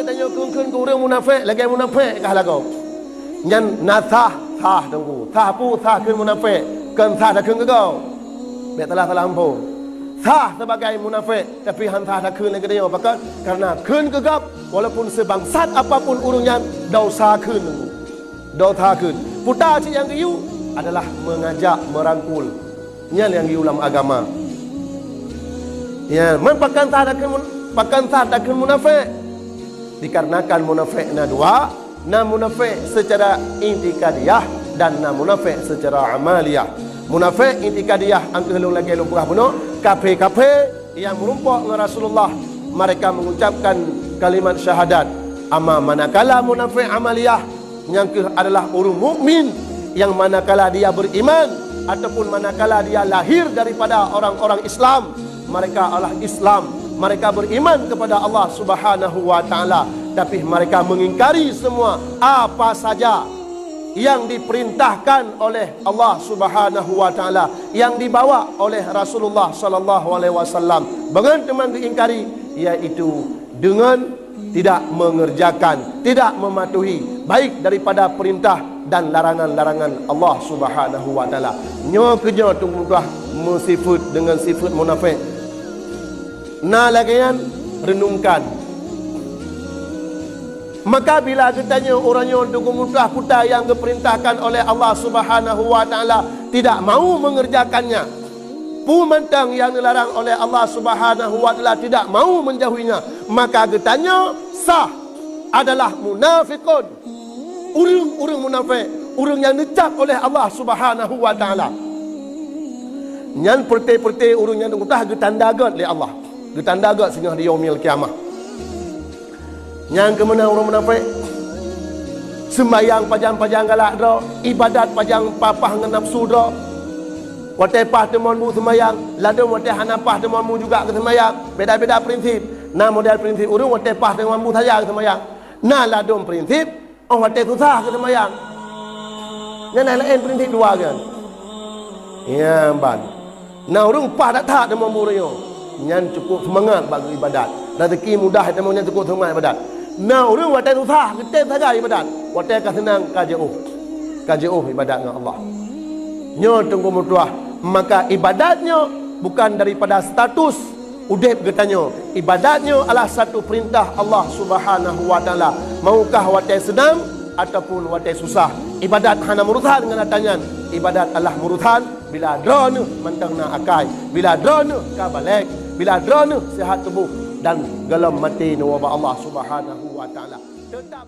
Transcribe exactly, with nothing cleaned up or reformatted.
Tanyoe kheun-kheun keu ureuëng munafék, lagée munafék kah lagoe. Nyan na sah, sah teungku. Sah peue? Sah kheun munafék, kon sah takheun keu gob. Bék salah-salah muphom. Sah sibagai munafék, tapi han sah takheun lagée tanyoe. Pakon? Karena kheun keu gob, walaupun sebangsat apapun ureuëng nyan, desya kheun teungku. Desya kheun. Peue cit nyang geuyue adalah mengajak, merangkul. Nyan nyang geuyue lam agama. Ya, man pakon sah takheun mun-, pakon sah takheun munafék? Dikarenakan munafék na dua, na munafék secara itikadiah dan na munafék secara amaliah. Munafék itikadiah, angkeuh lôn lagée lôn peugah bunoe, kafé-kafé nyang meurumpok ngon Rasulullah, mereka mengucapkan kalimat syahadat. Ama manakala munafék amaliah, nyang kheueh adalah ureuëng mukmin yang manakala dia beriman ataupun manakala dia lahir daripada orang-orang Islam, mereka adalah Islam, mereka beriman kepada Allah Subhanahu wa Taala, tapi mereka mengingkari semua apa saja yang diperintahkan oleh Allah Subhanahu wa Taala, yang dibawa oleh Rasulullah sallallahu alaihi wasallam. Bangan teuma geuingkari, yaitu dengan tidak mengerjakan, tidak mematuhi, baik daripada perintah dan larangan-larangan Allah Subhanahu wa Taala. Nyoe keuh nyoe teungku meutuah meusifeuet dengan sifeuet munafék. Na lagée nyan, renungkan. Maka bila geutanyoe uroe nyoe teungku meutuah peue nyang geupeurintahkan oleh Allah Subhanahu wa Taala tidak mau mengerjakannya, peue mantong nyang dilarang oleh Allah Subhanahu wa Taala tidak mau menjauhinya, maka geutanyoe sah adalah munafikun. Ureuëng-ureuëng munafék, ureuëng nyang neucap oleh Allah Subhanahu wa Taala. Nyan peureté-peureté ureuëng nyang teungku meutuah geutanda gét lé Allah. Geutanda gét singoh di Yaumil Qiyamah. Nyang keumeunang ureuëng munafék, seumbahyang pajan-pajan galak droe, ibadat pajan papah ngon nafeusu droe. Watée paih teumon bu seumbahyang, ladôm watée hana paih teumon bu juga keu seumbahyang. Beda-beda prinsip. Na model prinsip ureuëng watée paih teumon bu saja keu seumbahyang. Na ladôm prinsip, óh watée susah keu seumbahyang. Nyan laén prinsip dua nyan. Nyan ban. Na ureuëng paih that-that teumon bu nyoe, nyan cukup seumangat bak geuibadat. Rezeki mudah teumon nyan cukup seumangat ibadat. Na ureuëng watée susah geutem sagai ibadat, watée ka seunang ka jiôh, ka jiôh ibadat ngon Allah. Nyoe teungku meutuah, maka ibadat nyoe bukan daripada status udeb geutanyoe. Ibadat nyoe adalah satu perintah Allah Subhanahu wa Taala. Maukah watée seunang ataupun watée susah, ibadat hana meurusan ngon atra nyan. Ibadat adalah meurusan bila droeneueh mantong na akai, bila droeneueh ka balek, bila droeneueh sihat tuboh dan gohlom maté neuwoe bak Allah Subhanahu wa Taala. Teutap